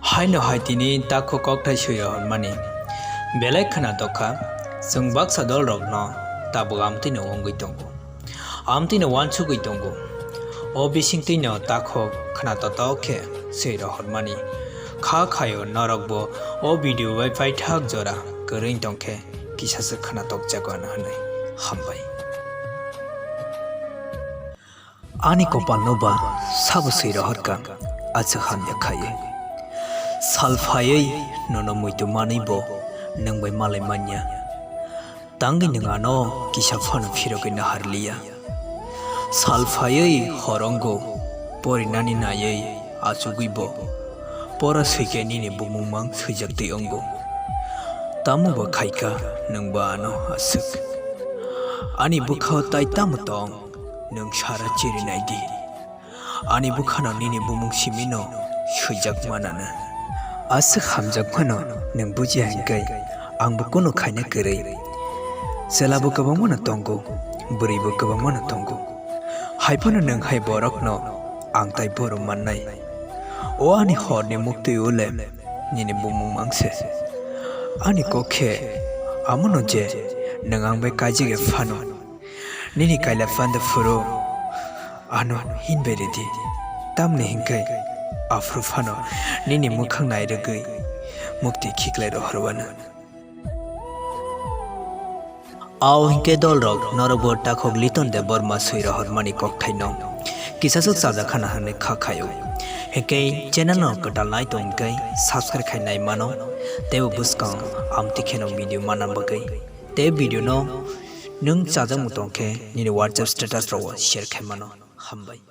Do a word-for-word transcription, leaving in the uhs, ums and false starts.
Haino hai tini takhuk kokthai swi rohormani. Belai khwnatok kha, chwng baksa dolrokno tabuk amtwino wngwi tongo. Amtwino wansugwi tongo. O bisingtwino takhuk khwnatotok khe swi rohormani. Kha khaio norokbo o video bai paithak jora kwrwng tongkhe kisasa khwnatok jago ano hwnwi. Hambai. Ani kopalno ba sabo swi rohorkha, aswk hamya khaiwi. Sal phaiwi nono muitu manwi bo nwng bai malai manya. Tangwi nwng ano kisa phano phirogwi naharliya. Sal phaiwi hor wngo, porinani naiwi achugwi bo. Pora swikhe nini bumung mang swijaktwi wngo. Tamo bo khaikha nwng ba ano aswk. Ani bwkhao tai tamo tong? Nwng sara chiri nai di. Ani bwkhano nini bumung simino swijak manano. Aswk hamjak phano nwng bujiya hinkhe, angbo kunu khaina kwrwi. Chwlabo kwbangmano tongo, bwrwibo kwbangmano tongo. Hai phano nwng hai borokno ang tai borom mannai. O ani horni muktwi ule nini bumung mangse. Ani kok khe amono je nwng ang bai kaijak ya phano. Nini kaila panda phuru ano hinbai ridi. Tamni hinkhe aphuru phano nini mwkhang nairwgwi mukti khiklai rohorwano. Ao hinkhe dolrok norokbo takhuk Liton Debbarma swi rohormani kokthaino kisaswk chajakhana hwnwi kha khaio. Hinkhe channel no kwtal nai tong hinkhe subscribe khai nai mano, teibo bwskang amtwi kheno video manna bagwi. Tei video no nwng chajakmung tongkhe nini WhatsApp status rogo share khai mano. Hambai.